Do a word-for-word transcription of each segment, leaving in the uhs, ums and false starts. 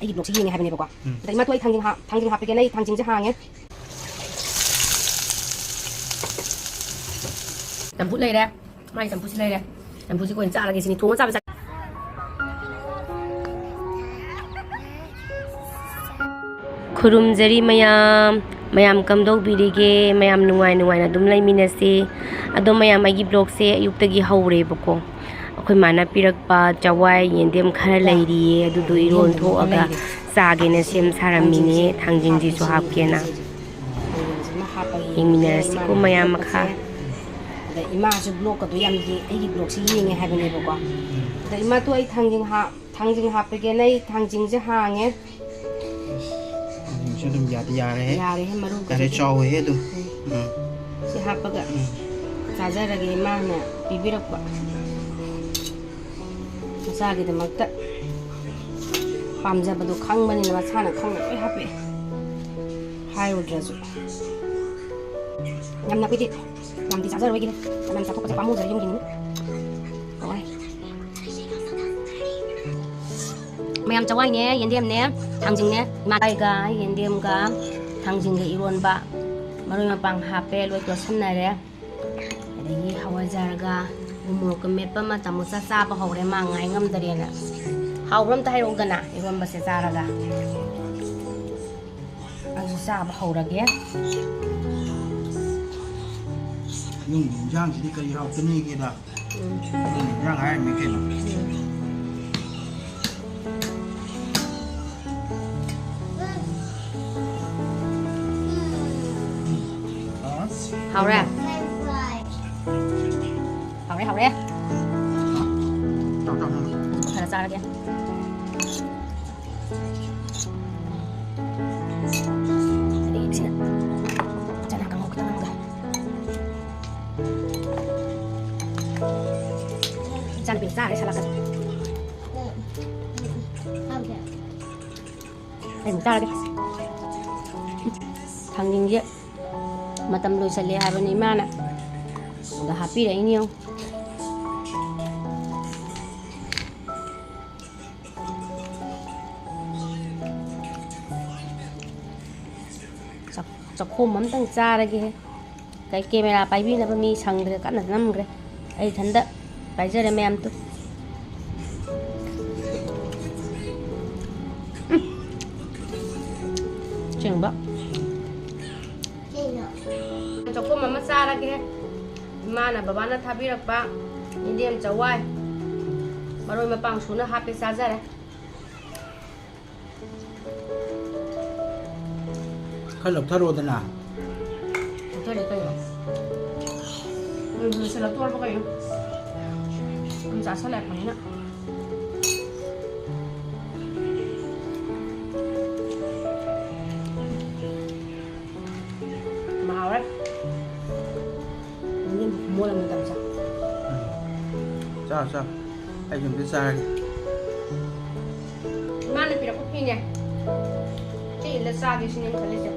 ꯑꯩꯒꯤ ꯕ꯭ꯂꯣꯛꯁꯤ ꯌꯦꯡꯉꯦ ꯍꯥꯏꯕꯅꯦꯕꯀꯣ꯫ ꯎꯝ꯫ ꯑꯗ ꯏꯃꯥ, ꯇꯨ ꯑꯩ ꯊꯥꯡꯖꯤꯡ ꯍꯥꯞ-, ꯊꯥꯡꯖꯤꯡ ꯍꯥꯞꯄꯒꯦꯅ ꯑꯩ ꯊꯥꯡꯖꯤꯡꯁꯦ ꯍꯥꯡꯉꯦ꯫ ꯆꯝꯐꯨꯠ ꯂꯩꯔꯦ꯫ ꯃꯥꯒꯤ ꯆꯝꯐꯨꯠꯁꯤ ꯂꯩꯔꯦ꯫ ꯆꯝꯐꯨꯠꯁꯤ ꯑꯩꯈꯣꯏꯅ ꯆꯥꯔꯒꯦ ꯁꯤꯅꯤ꯫ ꯊꯣꯡꯉ ꯆꯥꯕ ꯆꯥ-, ꯈꯨꯔꯨꯝꯖꯔꯤ ꯃꯌꯥꯝ, ꯃꯌꯥꯝ ꯀꯝꯗꯧꯕꯤꯔꯤꯒꯦ? ꯃꯌꯥꯝ ꯅꯨꯡꯉꯥꯏ ꯅꯨꯡꯉꯥꯏꯅ ꯑꯗꯨꯝ ꯂꯩꯃꯤꯟꯅꯁꯤ꯫ ꯑꯗꯣ ꯃꯌꯥꯝ, ꯑꯩꯒꯤ ꯕ꯭ꯂꯣꯛꯁꯦ ꯑꯌꯨꯛꯇꯒꯤ ꯍꯧꯔꯦꯕꯀꯣ꯫ ꯑꯩꯈꯣꯏ ꯃꯥꯅ ꯄꯤꯔꯛꯄ ꯆꯋꯥꯏ, ꯌꯦꯟꯗꯦꯝ ꯈꯔ ꯂꯩꯔꯤꯌꯦ, ꯑꯗꯨꯗꯣ ꯏꯔꯣꯟ ꯊꯣꯛꯑꯒ ꯆꯥꯒꯦꯅ ꯁꯦꯝ ꯁꯥꯔꯝꯃꯤꯅꯦ꯫ ꯊꯥꯡꯖꯤꯡꯁꯤꯁꯨ ꯍꯥꯞꯀꯦꯅ꯫ ꯌꯦꯡꯃꯤꯟꯅꯔꯁꯤꯀꯣ ꯃꯌꯥꯝ ꯃꯈꯥ꯫ ꯑꯗ ꯏꯃꯥꯁꯨ ꯕ꯭ꯂꯣꯛꯀꯗꯣ ꯌꯥꯝ ꯌꯦ-, ꯑꯩꯒꯤ ꯕ꯭ꯂꯣꯛꯁꯤ ꯌꯦꯡꯉꯦ ꯍꯥꯏꯕꯅꯦꯕꯀꯣ꯫ ꯑꯗ ꯏꯃꯥ, ꯇꯨ ꯑꯩ ꯊꯥꯡꯖꯤꯡ ꯍꯥꯞ-, ꯊꯥꯡꯖꯤꯡ ꯍꯥꯞꯄꯒꯦꯅ ꯑꯩ ꯊꯥꯡꯖꯤꯡꯁꯦ ꯍꯥꯡꯉꯦ꯫ ꯊꯥꯡꯖꯤꯡꯁꯦ ꯑꯗꯨꯝ ꯌꯥꯗꯤ ꯌꯥꯔꯦꯍꯦ꯫ ꯌꯥꯔꯦꯍꯦ, ꯃꯔꯨ ꯌꯥꯔꯦ, ꯀꯩꯀꯩ꯫ ꯆꯥꯎꯋꯦꯍꯦ ꯑꯗꯨꯝ꯫ ꯎꯝ꯫ ꯎꯝ꯫ ꯁꯤ ꯍꯥꯞꯄꯒ ꯎꯝ꯫ ꯆꯥꯖꯔꯒꯦ, ꯏꯃꯥꯅ ꯄꯤꯕꯤꯔꯛꯄ꯫ ꯃꯆꯥꯒꯤꯗꯃꯛꯇ ꯄꯥꯝꯖꯕꯗꯣ ꯈꯪꯕꯅꯤꯅ ꯃꯁꯥꯅ ꯈꯪꯅ ꯂꯣꯏ ꯍꯥꯞꯄꯛꯑꯦ꯫ ꯍꯥꯏꯔꯨꯗ꯭ꯔꯁꯨ꯫ ꯌꯥꯝꯅ ꯑꯩꯈꯣꯏꯗꯤ ꯌꯥꯝꯗꯤ ꯆꯥꯖꯔꯣꯏꯒꯤꯅꯤ꯫ ꯌꯥꯝ ꯆꯥꯊꯣꯛꯄꯁꯦ ꯄꯥꯝꯃꯨꯖꯔꯦ ꯌꯨꯝꯒꯤꯅꯤ꯫ ꯍꯣꯏ꯫ ꯃꯌꯥꯝ ꯆꯋꯥꯏꯅꯦ, ꯌꯦꯟꯗꯦꯝꯅꯦ, ꯊꯥꯡꯖꯤꯡꯅꯦ꯫ ꯏꯃꯥ ꯆꯋꯥꯏꯒ ꯌꯦꯟꯗꯦꯝꯒ ꯊꯥꯡꯖꯤꯡꯒ ꯏꯔꯣꯟꯕ, ꯃꯔꯣꯏ ꯃꯄꯥꯡ ꯍꯥꯞꯄꯦ, ꯂꯣꯏ ꯇꯣꯠꯁꯟꯅꯔꯦ꯫ ꯑꯗꯒꯤ ꯍꯋꯥꯏꯖꯥꯔꯒ ꯎ ꯃꯣꯔꯣꯛꯀ ꯃꯦꯠꯄ ꯑꯃ ꯇꯥꯃꯣꯆꯥ ꯆꯥꯕ ꯍꯧꯔꯦ, ꯃꯥ ꯉꯥꯏ ꯉꯝꯗꯔꯦꯅ꯫ ꯍꯥꯎꯕ꯭ꯔꯥ ꯑꯝꯇ ꯍꯥꯏꯔꯛꯎꯗꯅ ꯏꯔꯣꯟꯕꯁꯦ ꯆꯥꯔꯒ꯫ ꯑꯩꯁꯨ ꯆꯥꯕ ꯍꯧꯔꯒꯦ꯫ ꯌꯨꯝꯒꯤ ꯏꯟꯖꯥꯡꯁꯤꯗꯤ ꯀꯔꯤ ꯍꯥꯎꯇꯅꯤꯒꯦꯗ? ꯎꯝ꯫ ꯌꯨꯝꯒꯤ ꯏꯟꯖꯥꯡ ꯍꯥꯏꯔꯤꯃꯤ ꯀꯩꯅꯣ꯫ ꯎꯝ꯫ ꯍꯥꯎꯔꯦ? ꯍꯥꯎꯔꯦ, ꯍꯥꯎꯔꯦ꯫ ꯆꯥꯎ, ꯆꯥꯎ, ꯆꯥꯎ꯫ ꯈꯔ ꯆꯥꯔꯒꯦ꯫ ꯑꯗꯒꯤ ꯁꯤꯅ ꯆꯅꯥ ꯀꯥꯡꯍꯧ ꯈꯤꯇꯪ ꯑꯃꯒ꯫ ꯏꯆꯥꯅꯨꯄꯤꯅ ꯆꯥꯔꯦ ꯁꯂꯥꯠꯀꯁꯦ꯫ ꯑꯩ ꯑꯃꯨꯛ ꯆꯥꯔꯒꯦ꯫ ꯊꯥꯡꯖꯤꯡꯁꯦ ꯃꯇꯝ ꯂꯣꯏꯁꯜꯂꯦ ꯍꯥꯏꯕꯅꯤ ꯏꯃꯥꯅ꯫ ꯑꯗ ꯍꯥꯞꯄꯤꯔꯛꯏꯅꯤ ꯌꯦꯡꯉꯨ꯫ ꯆꯥꯛ-, ꯆꯥꯛꯈꯣꯝ ꯑꯝꯇꯪ ꯆꯥꯔꯒꯦꯍꯦ꯫ ꯀꯩ, ꯀꯦꯃꯦꯔꯥ ꯄꯥꯏꯕꯤꯅꯕ ꯃꯤ ꯁꯪꯗ꯭ꯔꯦ, ꯀꯟꯅ ꯅꯝꯈ꯭ꯔꯦ꯫ ꯑꯩ ꯏꯊꯟꯇ ꯄꯥꯏꯖꯔꯦ ꯃꯌꯥꯝꯗꯨ꯫ ꯎꯝ꯫ ꯑꯁꯦꯡꯕ꯫ ꯆꯥꯛꯈꯣꯝ ꯑꯃ ꯆꯥꯔꯒꯦ꯫ ꯏꯃꯥꯅ ꯕꯕꯥꯅ ꯊꯥꯕꯤꯔꯛꯄ ꯌꯦꯟꯗꯦꯝ ꯆꯋꯥꯏ ꯃꯔꯣꯏ ꯃꯄꯥꯡ ꯁꯨꯅ ꯍꯥꯞꯄꯦ, ꯆꯥꯖꯔꯦ꯫ ꯈꯔ ꯂꯧꯊꯔꯛꯑꯣꯗꯅ꯫ ꯂꯧꯊꯔꯦ ꯀꯩꯅꯣ꯫ ꯎꯝ, ꯂꯣꯏꯁꯤꯜꯂ ꯇꯣꯛꯑꯕ ꯀꯩꯅꯣ꯫ ꯁꯨꯝ ꯆꯥꯁꯜꯂꯛꯄꯅꯤꯅ꯫ ꯃꯍꯥꯎꯔꯦ꯫ ꯌꯦꯟꯗꯦꯝ ꯈꯨꯃꯣꯠ ꯑꯃ ꯇꯧꯁꯦ꯫ ꯎꯝ꯫ ꯆꯥꯎ, ꯆꯥꯎ꯫ ꯑꯩꯁꯨ ꯑꯝꯇ ꯆꯥꯔꯒꯦ꯫ ꯏꯃꯥꯅ ꯄꯤꯔꯛꯄ ꯐꯤꯅꯦ꯫ ꯁꯤ ꯏꯜꯂ ꯆꯥꯒꯦ ꯁꯤꯅꯦ ꯑꯩꯅ ꯈꯜꯂꯤꯁꯦ꯫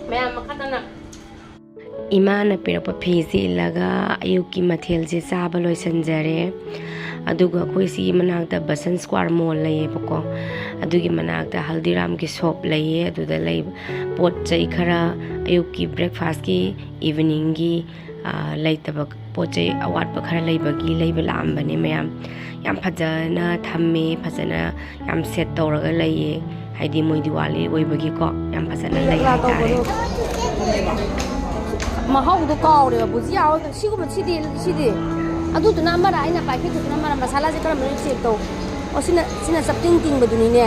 ꯃꯌꯥꯝ ꯃꯈꯥ ꯇꯥꯅ꯫ ꯏꯃꯥꯅ ꯄꯤꯔꯛꯄ ꯐꯤꯁꯤ ꯏꯜꯂꯒ ꯑꯌꯨꯛꯀꯤ ꯃꯊꯦꯜꯁꯦ ꯆꯥꯕ ꯂꯣꯏꯁꯤꯟꯖꯔꯦ꯫ ꯑꯗꯨꯒ ꯑꯩꯈꯣꯏ ꯁꯤꯒꯤ ꯃꯅꯥꯛꯇ ꯕꯁꯟ ꯁ꯭ꯀ꯭ꯋꯥꯔ ꯃꯣꯜ ꯂꯩꯌꯦꯕꯀꯣ꯫ ꯑꯗꯨꯒꯤ ꯃꯅꯥꯛꯇ ꯍꯜꯗꯤꯔꯥꯝꯒꯤ ꯁꯣꯞ ꯂꯩꯌꯦ꯫ ꯑꯗꯨꯗ ꯂꯩꯕ ꯄꯣꯠ ꯆꯩ ꯈꯔ, ꯑꯌꯨꯛꯀꯤ ꯕ꯭ꯔꯦꯛꯐꯥꯁꯀꯤ, ꯏꯚꯤꯅꯤꯡꯒꯤ, ꯑ, ꯂꯩꯇꯕ ꯄꯣꯠ ꯆꯩ ꯑꯋꯥꯠꯄ ꯈꯔ ꯂꯩꯕꯒꯤ ꯂꯩꯕ ꯂꯥꯛꯑꯝꯕꯅꯦ ꯃꯌꯥꯝ꯫ ꯌꯥꯝ ꯐꯖꯅ ꯊꯝꯃꯦ, ꯐꯖꯅ ꯌꯥꯝ ꯁꯦꯠ ꯇꯧꯔꯒ ꯂꯩꯌꯦ꯫ ꯍꯥꯏꯗꯤ ꯃꯣꯏ ꯗꯤꯋꯥꯂꯤ ꯑꯣꯏꯕꯒꯤꯀꯣ ꯌꯥꯝ ꯐꯖꯅ ꯂꯩ ꯍꯥꯏꯇꯥꯔꯦ꯫ ꯃꯍꯥꯎꯗꯣ ꯀꯥꯎꯔꯦꯕ, ꯕꯨꯖꯤꯌꯥ ꯍꯣꯏ ꯁꯤꯒꯨꯝꯕ, ꯁꯤꯗꯤ, ꯁꯤꯗꯤ꯫ ꯑꯗꯨꯗꯨꯅ ꯑꯃꯔ, ꯑꯩꯅ ꯄꯥꯏꯈꯠꯇꯨꯗꯨꯅ ꯑꯃꯔ, ꯃꯁꯥꯂꯥꯁꯦ ꯀꯔꯝꯕꯅꯣ ꯆꯦꯛ ꯇꯧ꯫ ꯑꯣ, ꯁꯤꯅ, ꯁꯤꯅ ꯆꯞꯇꯤꯡ ꯇꯤꯡꯕꯗꯨꯅꯤꯅꯦ꯫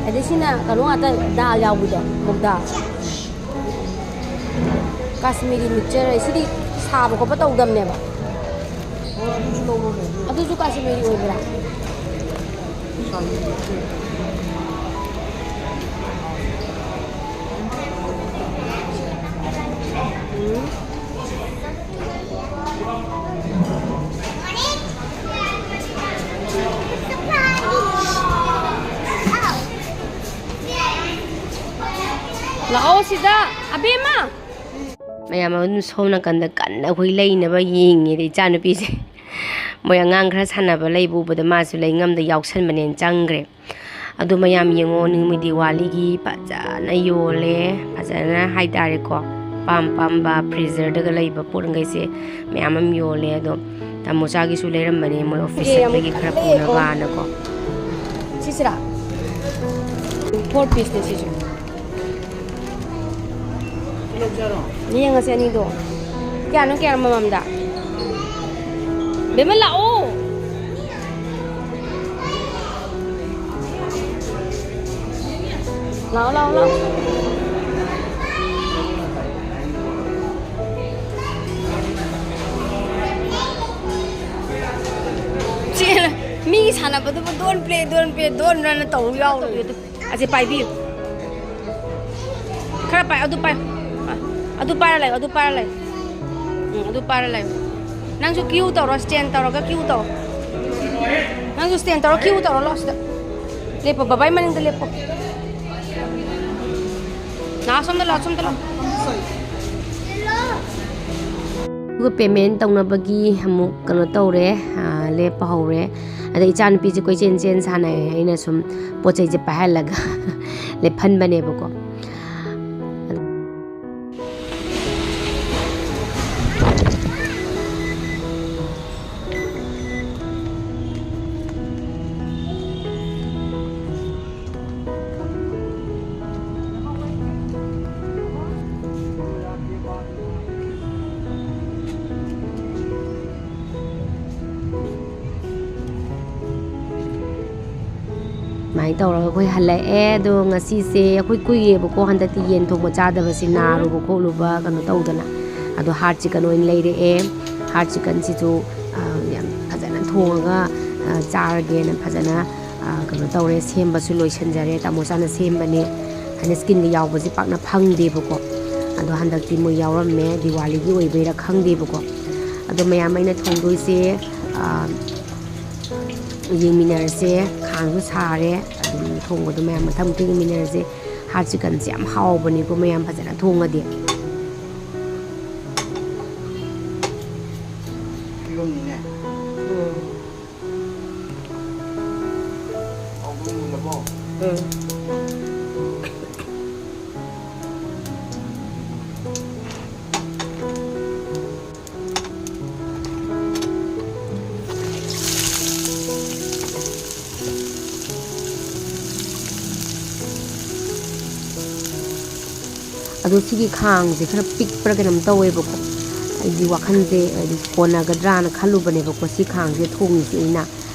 ꯑꯗꯩ ꯁꯤꯅ ꯀꯩꯅꯣ ꯉꯥꯛꯇ, ꯗꯥꯜ ꯌꯥꯎꯕꯤꯗꯣ, ꯃꯨꯛ ꯗꯥꯜ꯫ ꯀꯥꯁꯃꯤꯔꯤ ꯃꯤꯛꯆꯔ, ꯁꯤꯗꯤ ꯁꯥꯕ ꯈꯣꯠꯄ ꯇꯧꯗꯕꯅꯦꯕ꯫ ꯑꯗꯨꯁꯨ ꯀꯥꯁꯃꯤꯔꯤ ꯑꯣꯏꯕ꯭ꯔꯥ? ꯎꯝ꯫ ꯂꯥꯛꯑꯣ ꯁꯤꯗ, ꯑꯕꯦꯝꯃ꯫ ꯃꯌꯥꯝ ꯑꯗꯨꯝ ꯁꯣꯝ ꯅꯥꯀꯟꯗ ꯀꯟꯅ ꯑꯩꯈꯣꯏ ꯂꯩꯅꯕ ꯌꯦꯡꯉꯦꯗ, ꯏꯆꯥꯅꯨꯄꯤꯁꯦ꯫ ꯃꯣꯏ ꯑꯉꯥꯡ ꯈꯔ ꯁꯥꯟꯅꯕ ꯂꯩꯕ ꯎꯕꯗ ꯃꯥꯁꯨ ꯂꯩꯉꯝꯗ ꯌꯥꯎꯁꯟꯕꯅꯦꯅ ꯆꯪꯈ꯭ꯔꯦ꯫ ꯑꯗꯣ ꯃꯌꯥꯝ ꯌꯦꯡꯉꯣ, ꯅꯨꯃꯤꯠ ꯗꯤꯋꯥꯂꯤꯒꯤ ꯐꯖꯅ ꯌꯣꯜꯂꯦ, ꯐꯖꯅ ꯍꯥꯏꯇꯥꯔꯦꯀꯣ꯫ ꯑꯄꯥꯝ ꯑꯄꯥꯝꯕ ꯐ꯭ꯔꯤꯖꯔꯗꯒ ꯂꯩꯕ ꯄꯣꯠꯉꯩꯁꯦ ꯃꯌꯥꯝ ꯑꯃ ꯌꯣꯜꯂꯦ꯫ ꯑꯗꯣ ꯇꯥꯃꯣꯆꯥꯒꯤꯁꯨ ꯂꯩꯔꯝꯕꯅꯦ, ꯃꯣꯏ ꯑꯣꯐꯤꯁ ꯆꯠꯄꯒꯤ ꯈꯔ ꯄꯨꯅꯕꯅꯀꯣ꯫ ꯁꯤꯁꯤꯔꯥ? ꯐꯣꯔ ꯄꯤꯁꯅꯦ ꯁꯤꯁꯨ꯫ ꯌꯦꯡꯉꯁꯦ ꯑꯅꯤꯗꯣ꯫ ꯀꯌꯥꯅꯣ ꯀꯌꯥꯅꯣ ꯃꯃꯝꯗ? ꯕꯦꯝꯃ ꯂꯥꯛꯑꯣ꯫ ꯂꯥꯛꯑꯣ, ꯂꯥꯛꯑꯣ, ꯂꯥꯛꯑꯣ꯫ ꯆꯦ, ꯃꯤꯒꯤ ꯁꯥꯟꯅꯕꯗꯨꯕꯨ don't play, don't play, don't runꯅ ꯇꯧ ꯌꯥꯎꯔꯣꯏ꯫ ꯑꯁꯤ ꯄꯥꯏꯕꯤꯌꯨ꯫ ꯈꯔ ꯄꯥꯏ, ꯑꯗꯨ ꯄꯥꯏ꯫ ꯑꯗꯨ ꯄꯥꯏꯔ ꯂꯩꯌꯨ, ꯑꯗꯨ ꯄꯥꯏꯔ ꯂꯩꯌꯨ꯫ ꯎꯝ, ꯑꯗꯨ ꯄꯥꯏꯔ ꯂꯩꯌꯨ꯫ ꯅꯪꯁꯨ ꯀ꯭ꯌꯨ ꯇꯧꯔꯣ, ꯁ꯭ꯇꯦꯟ ꯇꯧꯔꯒ ꯀ꯭ꯌꯨ ꯇꯧ꯫ ꯅꯪꯁꯨ ꯁ꯭ꯇꯦꯟ ꯇꯧꯔꯣ, ꯀ꯭ꯌꯨ ꯇꯧꯔꯣ, ꯂꯥꯛꯑꯣ ꯁꯤꯗ꯫ ꯂꯦꯞꯄꯣ, ꯕꯕꯥꯏ ꯃꯅꯤꯡꯗ ꯂꯦꯞꯄꯣ꯫ ꯂꯥꯛꯑꯣ, ꯁꯣꯝꯗ ꯂꯥꯛꯑꯣ, ꯁꯣꯝꯗ ꯂꯥꯛꯑꯣ꯫ ꯑꯗꯨꯒ ꯄꯦꯃꯦꯟ ꯇꯧꯅꯕꯒꯤ ꯑꯃꯨꯛ ꯀꯩꯅꯣ ꯇꯧꯔꯦ, ꯑꯥ, ꯂꯦꯞꯄ ꯍꯧꯔꯦ꯫ ꯑꯗ ꯏꯆꯥꯅꯨꯄꯤꯁꯦ ꯀꯣꯏꯆꯦꯟ ꯆꯦꯟ ꯁꯥꯟꯅꯩ, ꯑꯩꯅ ꯁꯨꯝ ꯄꯣꯠ ꯆꯩꯁꯦ ꯄꯥꯏꯍꯜꯂꯒ ꯂꯦꯞꯍꯟꯕꯅꯦꯕꯀꯣ꯫ ꯁꯨꯃꯥꯏꯅ ꯇꯧꯔꯒ ꯑꯩꯈꯣꯏ ꯍꯜꯂꯛꯑꯦ꯫ ꯑꯗꯣ ꯉꯁꯤꯁꯦ ꯑꯩꯈꯣꯏ ꯀꯨꯏꯔꯦꯕꯀꯣ, ꯍꯟꯗꯛꯇꯤ ꯌꯦꯟ ꯊꯣꯡꯕ ꯆꯥꯗꯕꯁꯤ, ꯅꯥꯔꯨꯕ ꯈꯣꯠꯂꯨꯕ ꯀꯩꯅꯣ ꯇꯧꯗꯅ꯫ ꯑꯗꯣ ꯍꯥꯔꯠ ꯆꯤꯀꯟ ꯑꯣꯏꯅ ꯂꯩꯔꯛꯑꯦ꯫ ꯍꯥꯔꯠ ꯆꯤꯀꯟꯁꯤꯁꯨ, ꯑ, ꯌꯥꯝ ꯐꯖꯅ ꯊꯣꯡꯉꯒ, ꯑ, ꯆꯥꯔꯒꯦꯅ ꯐꯖꯅ, ꯑ, ꯀꯩꯅꯣ ꯇꯧꯔꯦ, ꯁꯦꯝꯕꯁꯨ ꯂꯣꯏꯁꯤꯟꯖꯔꯦ꯫ ꯇꯥꯃꯣ ꯆꯥꯅ ꯁꯦꯝꯕꯅꯦ꯫ ꯍꯥꯏꯅ ꯆꯤꯀꯟꯒ ꯌꯥꯎꯕꯁꯦ ꯄꯥꯛꯅ ꯐꯪꯗꯦꯕꯀꯣ꯫ ꯑꯗꯣ ꯍꯟꯗꯛꯇꯤ ꯃꯣꯏ ꯌꯥꯎꯔꯝꯃꯦ, ꯗꯤꯋꯥꯂꯤꯒꯤ ꯑꯣꯏꯕꯩꯔꯥ ꯈꯪꯗꯦꯕꯀꯣ꯫ ꯑꯗꯣ ꯃꯌꯥꯝ ꯑꯩꯅ ꯊꯣꯡꯗꯣꯏꯁꯦ, ꯑ, ꯌꯦꯡꯃꯤꯟꯅꯔꯁꯦ꯫ ꯈꯥꯡꯁꯨ ꯁꯥꯔꯦ, ꯑꯗꯨꯝ ꯊꯣꯡꯕꯗꯣ ꯃꯌꯥꯝ ꯃꯊꯪ ꯃꯊꯪ ꯌꯦꯡꯃꯤꯟꯅꯔꯁꯦ꯫ ꯍꯥꯔꯠ ꯆꯤꯀꯟꯁꯦ ꯌꯥꯝ ꯍꯥꯎꯕꯅꯤꯀꯣ ꯃꯌꯥꯝ, ꯐꯖꯅ ꯊꯣꯡꯉꯗꯤ꯫ ꯐꯤꯕꯝꯅꯤꯅꯦ꯫ ꯎꯝ꯫ ꯎꯝ꯫ ꯑꯗꯣ ꯁꯤꯒꯤ ꯈꯥꯡꯁꯦ ꯈꯔ ꯄꯤꯛꯄ꯭ꯔꯥ ꯀꯩꯅꯣꯝ ꯇꯧꯋꯦꯕꯀꯣ꯫ ꯑꯩꯗꯤ ꯋꯥꯈꯜꯁꯦ ꯍꯥꯏꯗꯤ ꯀꯣꯟꯅꯒꯗ꯭ꯔꯥꯅ ꯈꯜꯂꯨꯕꯅꯦꯕꯀꯣ ꯁꯤ ꯈꯥꯡꯁꯦ ꯊꯣꯡꯉꯤꯁꯦ ꯑꯩꯅ꯫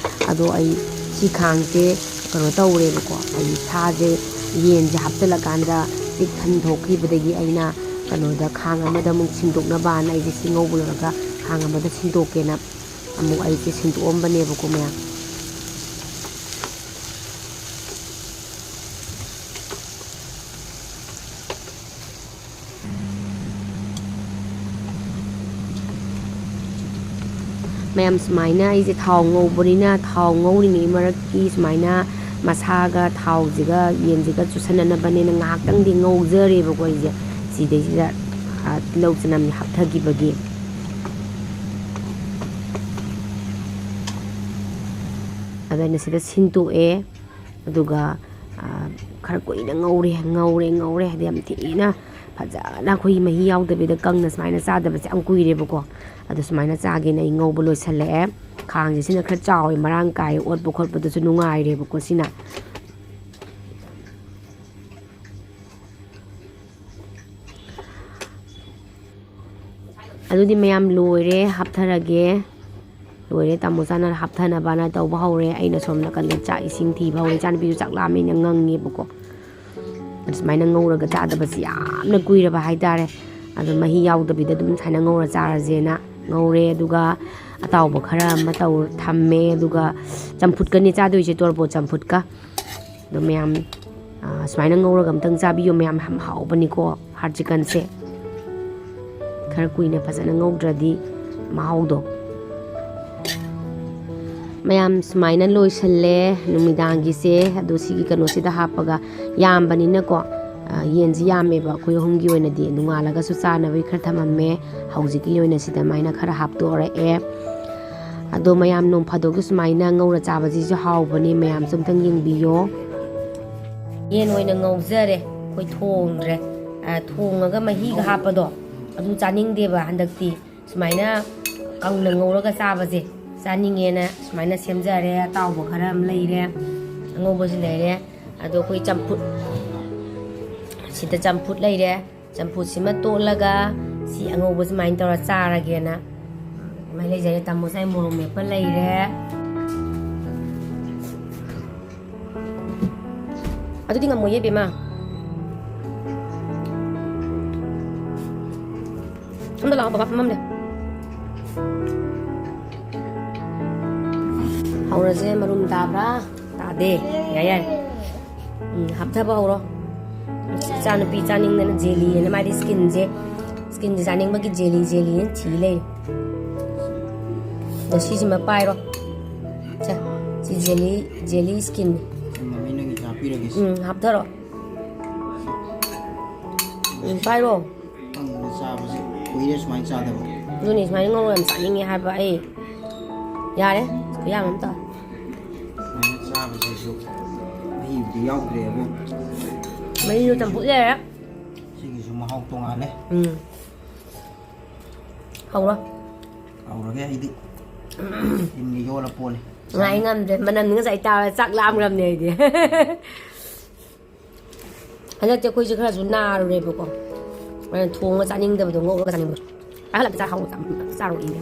ꯑꯗꯣ ꯑꯩ ꯁꯤ ꯈꯥꯡꯁꯦ ꯀꯩꯅꯣ ꯇꯧꯔꯦꯕꯀꯣ, ꯑꯩ ꯁꯥꯁꯦ, ꯌꯦꯟꯁꯦ ꯍꯥꯞꯆꯤꯜꯂꯀꯥꯟꯗ ꯄꯤꯛ ꯊꯟ ꯊꯣꯛꯈꯤꯕꯗꯒꯤ ꯑꯩꯅ ꯀꯩꯅꯣꯗ ꯈꯥꯡ ꯑꯃꯗ ꯑꯃꯨꯛ ꯁꯤꯟꯗꯣꯛꯅꯕꯅ ꯑꯩꯁꯦ ꯁꯤ ꯉꯧꯕ ꯂꯣꯏꯔꯒ ꯈꯥꯡ ꯑꯃꯗ ꯁꯤꯟꯗꯣꯛꯀꯦꯅ ꯑꯃꯨꯛ ꯑꯩꯁꯦ ꯁꯤꯟꯗꯣꯛꯑꯝꯕꯅꯦꯕꯀꯣ ꯃꯌꯥꯝ꯫ ꯃꯌꯥꯝ, ꯁꯨꯃꯥꯏꯅ ꯑꯩꯁꯦ ꯊꯥꯎ ꯉꯧꯕꯅꯤꯅ, ꯊꯥꯎ ꯉꯧꯔꯤꯉꯩ ꯃꯔꯛꯀꯤ ꯁꯨꯃꯥꯏꯅ ꯃꯁꯥꯒ ꯊꯥꯎꯁꯤꯒ ꯌꯦꯟꯁꯤꯒ ꯆꯨꯁꯟꯅꯅꯕꯅꯦꯅ ꯉꯥꯏꯍꯥꯛꯇꯪꯗꯤ ꯉꯧꯖꯔꯦꯕꯀꯣ ꯑꯩꯁꯦ꯫ ꯁꯤꯗꯩꯁꯤꯗ, ꯑ, ꯇꯤꯜꯍꯧ ꯆꯅꯝ ꯍꯥꯞꯊꯈꯤꯕꯒꯤ꯫ ꯑꯗꯣ ꯑꯩꯅ ꯁꯤꯗ ꯁꯤꯟꯇꯣꯛꯑꯦ꯫ ꯑꯗꯨꯒ, ꯑ, ꯈꯔ ꯀꯨꯏꯅ ꯉꯧꯔꯦ, ꯉꯧꯔꯦ, ꯉꯧꯔꯦ꯫ ꯍꯥꯏꯗꯤ ꯌꯥꯝ ꯊꯤꯅ ꯐꯖꯅ ꯑꯩꯈꯣꯏꯒꯤ ꯃꯍꯤ ꯌꯥꯎꯗꯕꯤꯗ ꯀꯪꯅ ꯁꯨꯃꯥꯏꯅ ꯆꯥꯗꯕꯁꯦ ꯌꯥꯝ ꯀꯨꯏꯔꯦꯕꯀꯣ꯫ ꯑꯗꯣ ꯁꯨꯃꯥꯏꯅ ꯆꯥꯒꯦꯅ ꯑꯩ ꯉꯧꯕ ꯂꯣꯏꯁꯜꯂꯛꯑꯦ꯫ ꯈꯥꯡꯁꯦ ꯁꯤꯅ ꯈꯔ ꯆꯥꯎꯋꯦ, ꯃꯔꯥꯡ ꯀꯥꯏ, ꯑꯣꯠꯄ ꯈꯣꯠꯄꯗꯁꯨ ꯅꯨꯡꯉꯥꯏꯔꯦꯕꯀꯣ ꯁꯤꯅ꯫ ꯑꯗꯨꯗꯤ ꯃꯌꯥꯝ ꯂꯣꯏꯔꯦ, ꯍꯥꯞꯊꯔꯒꯦ꯫ ꯂꯣꯏꯔꯦ, ꯇꯥꯃꯣ ꯆꯥꯅ ꯍꯥꯞꯊꯅꯕꯅ ꯇꯧꯕ ꯍꯧꯔꯦ꯫ ꯑꯩꯅ ꯁꯣꯝ ꯅꯥꯀꯟꯗ ꯆꯥꯛ ꯏꯁꯤꯡ ꯊꯤꯕ ꯍꯧꯔꯦ꯫ ꯏꯆꯥꯅꯨꯄꯤꯁꯨ ꯆꯥꯛ ꯂꯥꯝꯃꯦꯅ ꯉꯪꯉꯦꯕꯀꯣ꯫ ꯑꯗꯨ ꯁꯨꯃꯥꯏꯅ ꯉꯧꯔꯒ ꯆꯥꯗꯕꯁꯤ ꯌꯥꯝꯅ ꯀꯨꯏꯔꯕ ꯍꯥꯏꯇꯥꯔꯦ꯫ ꯑꯗꯣ ꯃꯍꯤ ꯌꯥꯎꯗꯕꯤꯗ ꯑꯗꯨꯝ ꯁꯨꯃꯥꯏꯅ ꯉꯧꯔ ꯆꯥꯔꯁꯦꯅ ꯉꯧꯔꯦ꯫ ꯑꯗꯨꯒ ꯑꯇꯥꯎꯕ ꯈꯔ ꯑꯃ ꯇꯧ ꯊꯝꯃꯦ꯫ ꯑꯗꯨꯒ ꯆꯝꯐꯨꯠꯀꯅꯤ ꯆꯥꯗꯣꯏꯁꯦ, ꯇꯣꯔꯕꯣꯠ ꯆꯝꯐꯨꯠꯀ꯫ ꯑꯗꯣ ꯃꯌꯥꯝ, ꯑ, ꯁꯨꯃꯥꯏꯅ ꯉꯧꯔꯒ ꯑꯝꯇꯪ ꯆꯥꯕꯤꯌꯨ ꯃꯌꯥꯝ, ꯌꯥꯝ ꯍꯥꯎꯕꯅꯤꯀꯣ ꯍꯥꯔꯠ ꯆꯤꯛꯀꯟꯁꯦ꯫ ꯈꯔ ꯀꯨꯏꯅ ꯐꯖꯅ ꯉꯧꯗ꯭ꯔꯗꯤ ꯃꯍꯥꯎꯗꯣ꯫ ꯃꯌꯥꯝ, ꯁꯨꯃꯥꯏꯅ ꯂꯣꯏꯁꯜꯂꯦ ꯅꯨꯃꯤꯗꯥꯡꯒꯤꯁꯦ꯫ ꯑꯗꯣ ꯁꯤꯒꯤ ꯀꯩꯅꯣꯁꯤꯗ ꯍꯥꯞꯄꯒ ꯌꯥꯝꯕꯅꯤꯅꯀꯣ, ꯑ, ꯌꯦꯟꯁꯤ ꯌꯥꯝꯃꯦꯕ ꯑꯩꯈꯣꯏ ꯑꯍꯨꯝꯒꯤ ꯑꯣꯏꯅꯗꯤ꯫ ꯅꯣꯡꯉꯥꯜꯂꯒꯁꯨ ꯆꯥꯅꯕꯒꯤ ꯈꯔ ꯊꯝꯃꯝꯃꯦ꯫ ꯍꯧꯖꯤꯛꯀꯤ ꯑꯣꯏꯅ ꯁꯤꯗ ꯑꯗꯨꯃꯥꯏꯅ ꯈꯔ ꯍꯥꯞꯇꯣꯔꯛꯑꯦ꯫ ꯑꯗꯣ ꯃꯌꯥꯝ ꯅꯣꯡ ꯐꯥꯗꯣꯛꯀꯤ ꯁꯨꯃꯥꯏꯅ ꯉꯧꯔ ꯆꯥꯕꯁꯤꯁꯨ ꯍꯥꯎꯕꯅꯦ, ꯃꯌꯥꯝꯁꯨ ꯑꯝꯇꯪ ꯌꯦꯡꯕꯤꯌꯣ꯫ ꯌꯦꯟ ꯑꯣꯏꯅ ꯉꯧꯖꯔꯦ ꯑꯩꯈꯣꯏ, ꯊꯣꯡꯗ꯭ꯔꯦ꯫ ꯑ, ꯊꯣꯡꯉꯒ ꯃꯍꯤꯒ ꯍꯥꯞꯄꯗꯣ ꯑꯗꯨ ꯆꯥꯅꯤꯡꯗꯦꯕ ꯍꯟꯗꯛꯇꯤ꯫ ꯁꯨꯃꯥꯏꯅ ꯀꯪꯅ ꯉꯧꯔꯒ ꯆꯥꯕꯁꯦ ꯆꯥꯅꯤꯡꯉꯦꯅ ꯁꯨꯃꯥꯏꯅ ꯁꯦꯝꯖꯔꯦ꯫ ꯑꯇꯥꯎꯕ ꯈꯔ ꯑꯃ ꯂꯩꯔꯦ, ꯑꯉꯧꯕꯁꯨ ꯂꯩꯔꯦ꯫ ꯑꯗꯣ ꯑꯩꯈꯣꯏ ꯆꯝꯐꯨꯠ, ꯁꯤꯗ ꯆꯝꯐꯨꯠ ꯂꯩꯔꯦ꯫ ꯆꯝꯐꯨꯠꯁꯤꯃ ꯇꯣꯠꯂꯒ ꯁꯤ ꯑꯉꯧꯕ ꯁꯨꯃꯥꯏꯅ ꯇꯧꯔ ꯆꯥꯔꯒꯦꯅ ꯑꯗꯨꯃꯥꯏꯅ ꯂꯩꯖꯔꯦ꯫ ꯇꯥꯃꯣ ꯉꯁꯥꯏ ꯃꯣꯔꯣꯛ ꯃꯦꯠꯄ ꯂꯩꯔꯦ꯫ ꯑꯗꯨꯗꯤ ꯉꯝꯃꯣꯏꯌꯦ ꯕꯦꯝꯃ꯫ ꯑꯝꯇ ꯂꯥꯛꯑꯣ, ꯕꯕꯥ ꯐꯝꯃꯝꯂꯦ꯫ ꯍꯧꯔꯁꯦ꯫ ꯃꯔꯨꯝ ꯇꯥꯕ꯭ꯔꯥ? ꯇꯥꯗꯦ꯫ ꯌꯥꯏ, ꯌꯥꯏ꯫ ꯎꯝ, ꯍꯥꯞꯊꯕ ꯍꯧꯔꯣ꯫ ꯏꯆꯥꯅꯨꯄꯤ ꯆꯥꯅꯤꯡꯗꯅ ꯖꯦꯂꯤꯅ, ꯃꯥꯗꯤ ꯁ꯭ꯀꯤꯟꯁꯦ, ꯁ꯭ꯀꯤꯟꯁꯦ ꯆꯥꯅꯤꯡꯕꯒꯤ ꯖꯦꯂꯤ, ꯖꯦꯂꯤꯅ ꯊꯤ ꯂꯩꯔꯦ꯫ ꯑꯗꯣ ꯁꯤꯁꯤꯃ ꯄꯥꯏꯔꯣ꯫ ꯁꯦ, ꯁꯤ ꯖꯦꯂꯤ, ꯖꯦꯂꯤ ꯁ꯭ꯀꯤꯟ꯫ ꯃꯃꯤ ꯅꯪꯒꯤ ꯍꯥꯞꯄꯤꯔꯒꯦ꯫ ꯎꯝ, ꯍꯥꯞꯊꯔꯣ꯫ ꯎꯝ, ꯄꯥꯏꯔꯣ꯫ ꯀꯪꯅ ꯆꯥꯕꯁꯦ ꯀꯨꯏꯔꯦ ꯁꯨꯃꯥꯏꯅ ꯆꯥꯗꯕ꯫ ꯑꯗꯨꯅꯤ, ꯁꯨꯃꯥꯏꯅ ꯉꯧꯔ ꯌꯥꯝ ꯆꯥꯅꯤꯡꯉꯦ ꯍꯥꯏꯕ ꯑꯩ꯫ ꯌꯥꯔꯦ, ꯈꯨꯌꯥꯝ ꯑꯃ ꯇꯧ꯫ ꯁꯨꯃꯥꯏꯅ ꯆꯥꯕꯁꯤꯁꯨ ꯃꯍꯤꯕꯨꯗꯤ ꯌꯥꯎꯗ꯭ꯔꯦꯕꯨ꯫ ꯃꯍꯤꯁꯨ ꯆꯝꯐꯨꯠ ꯂꯩꯔꯦ꯫ ꯁꯤꯒꯤꯁꯨ ꯃꯍꯥꯎ ꯇꯣꯉꯥꯜꯂꯦ꯫ ꯎꯝ꯫ ꯍꯧꯔꯣ꯫ ꯍꯧꯔꯒꯦ ꯑꯩꯗꯤ꯫ ꯇꯤꯟꯒ ꯌꯣꯠꯂ ꯄꯣꯠꯅꯤ꯫ ꯉꯥꯏ ꯉꯝꯗ꯭ꯔꯦ, ꯃꯅꯝꯗꯤ ꯉꯁꯥꯏ ꯇꯥꯕ ꯆꯥꯛ ꯂꯥꯝꯈ꯭ꯔꯕꯅꯦ ꯑꯩꯗꯤ꯫ ꯍꯟꯗꯛꯇꯤ ꯑꯩꯈꯣꯏꯁꯦ ꯈꯔꯁꯨ ꯅꯥꯔꯨꯔꯦꯕꯀꯣ, ꯑꯗꯨꯅ ꯊꯣꯡꯉ ꯆꯥꯅꯤꯡꯗꯕꯗꯣ, ꯉꯧꯔꯒ ꯆꯥꯅꯤꯡꯕꯗꯣ꯫ ꯄꯥꯏꯍꯜꯂꯛꯇꯦ, ꯆꯥꯔꯛꯑꯣ, ꯆꯥꯔꯛꯑꯣ ꯏꯅꯦ꯫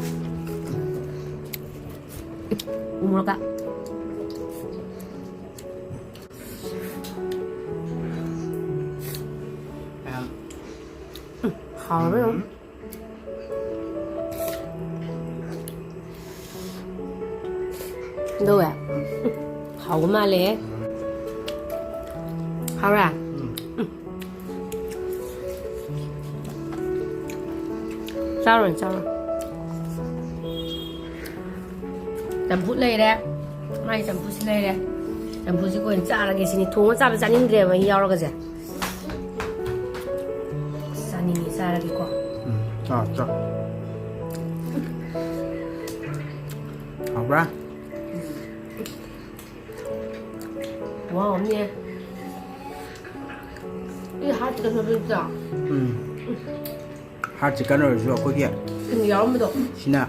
ꯎ ꯃꯣꯔꯣꯛꯀ꯫ ꯎꯝ, ꯍꯥꯎꯔꯦ ꯌꯦꯡꯉꯨ꯫ ꯇꯧꯋꯦ꯫ ꯍꯥꯎꯕ ꯃꯥꯜꯂꯦꯍꯦ꯫ ꯍꯥꯎꯔꯦ? ꯎꯝ꯫ ꯆꯥꯔꯣꯏ, ꯆꯥꯔꯣꯏ꯫ ꯆꯝꯐꯨꯠ ꯂꯩꯔꯦ꯫ ꯃꯥꯏ ꯆꯝꯐꯨꯠꯁꯤ ꯂꯩꯔꯦ꯫ ꯆꯝꯐꯨꯠꯁꯤ ꯑꯩꯈꯣꯏꯅ ꯆꯥꯔꯒꯦ ꯁꯤꯅꯤ꯫ ꯊꯣꯡꯉ ꯆꯥꯕ ꯆꯥꯅꯤꯡꯗ꯭ꯔꯦꯕ ꯃꯍꯤ ꯌꯥꯎꯔꯒꯁꯦ꯫ ꯆꯥꯅꯤꯡꯉꯤ, ꯆꯥꯔꯒꯦꯀꯣ꯫ ꯎꯝ, ꯆꯥꯎ, ꯆꯥꯎ꯫ ꯕ꯭ꯔꯥ? ꯋꯥꯎ, ꯑꯃꯅꯦ꯫ ꯑꯩ ꯍꯥꯔꯠ ꯆꯤꯀꯟ ꯐꯦꯕꯔꯤꯠꯇꯣ꯫ ꯎꯝ꯫ ꯍꯥꯔꯠ ꯆꯤꯀꯟ ꯑꯣꯏꯔꯁꯨ ꯑꯩꯈꯣꯏꯒꯤ ꯁ꯭ꯀꯤꯟ ꯌꯥꯎꯔꯝꯕꯗꯣ꯫ ꯁꯤꯅ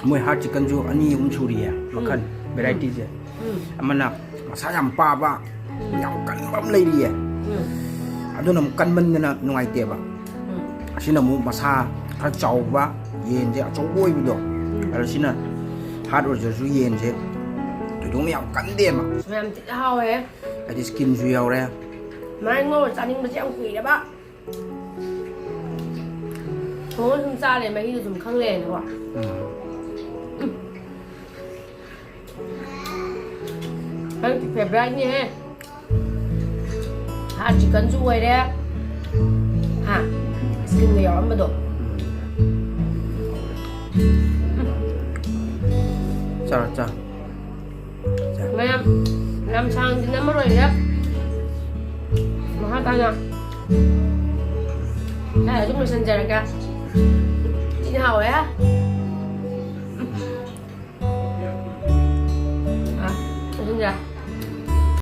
ꯃꯣꯏ ꯍꯥꯔꯠ ꯆꯤꯀꯟꯁꯨ ꯑꯅꯤ ꯑꯍꯨꯝ ꯁꯨꯔꯤꯌꯦ ꯃꯈꯜ, ꯎꯝ꯫ ꯚꯦꯔꯥꯏꯇꯤꯁꯦ꯫ ꯎꯝ꯫ ꯑꯃꯅ ꯃꯁꯥ ꯌꯥꯝ ꯄꯥꯕ, ꯎꯝ꯫ ꯌꯥꯝ ꯀꯟꯕ ꯑꯃ ꯂꯩꯔꯤꯌꯦ꯫ ꯎꯝ꯫ ꯑꯗꯨꯅ ꯑꯃꯨꯛ ꯀꯟꯃꯟꯗꯅ ꯅꯨꯡꯉꯥꯏꯇꯦꯕ꯫ ꯎꯝ꯫ ꯑꯁꯤꯅ ꯑꯃꯨꯛ ꯃꯁꯥ ꯈꯔ ꯆꯥꯎꯕ ꯌꯦꯟꯁꯦ ꯑꯆꯧꯕ ꯑꯣꯏꯕꯗꯣ꯫ ꯎꯝ꯫ ꯑꯗꯣ ꯁꯤꯅ ꯍꯥꯔꯠ ꯑꯣꯏꯖꯔꯁꯨ ꯌꯦꯟꯁꯦ ꯊꯣꯏꯗꯣꯛꯅ ꯌꯥꯝ ꯀꯟꯗꯦꯕ꯫ ꯃꯌꯥꯝ ꯊꯤꯅ ꯍꯥꯎꯋꯦ꯫ ꯍꯥꯏꯗꯤ ꯁ꯭ꯀꯤꯟꯁꯨ ꯌꯥꯎꯔꯦ꯫ ꯃꯥꯏ ꯉꯧꯔ ꯆꯥꯅꯤꯡꯕꯁꯦ ꯌꯥꯝ ꯀꯨꯏꯔꯕ꯫ ꯊꯣꯡꯉ ꯁꯨꯝ ꯆꯥꯔꯦ, ꯃꯍꯤꯗꯣ ꯁꯨꯝ ꯈꯪ ꯂꯩꯔꯦꯅꯀꯣ꯫ ꯎꯝ꯫ ꯅꯪꯒꯤ ꯐꯦꯚꯣꯔꯥꯏꯠꯅꯤꯍꯦ꯫ ꯍꯥꯔꯠ ꯆꯤꯀꯟꯁꯨ ꯑꯣꯏꯔꯦ꯫ ꯍꯥ? ꯁ꯭ꯀꯤꯟꯒ ꯌꯥꯎꯔꯝꯕꯗꯣ꯫ ꯆꯥꯔꯣ, ꯆꯥꯔꯣ꯫ ꯃꯌꯥꯝ ꯌꯥꯝ ꯁꯥꯡꯅꯗꯤ ꯅꯝꯃꯔꯣꯏꯒꯦ꯫ ꯃꯈꯥ ꯇꯥꯅ ꯂꯥꯏ ꯑꯗꯨꯝ ꯂꯣꯏꯁꯤꯟꯖꯔꯒꯦ꯫ ꯊꯤꯅ ꯍꯥꯎꯋꯦ꯫ ꯑ, ꯂꯣꯏꯁꯤꯟꯖꯔꯦ꯫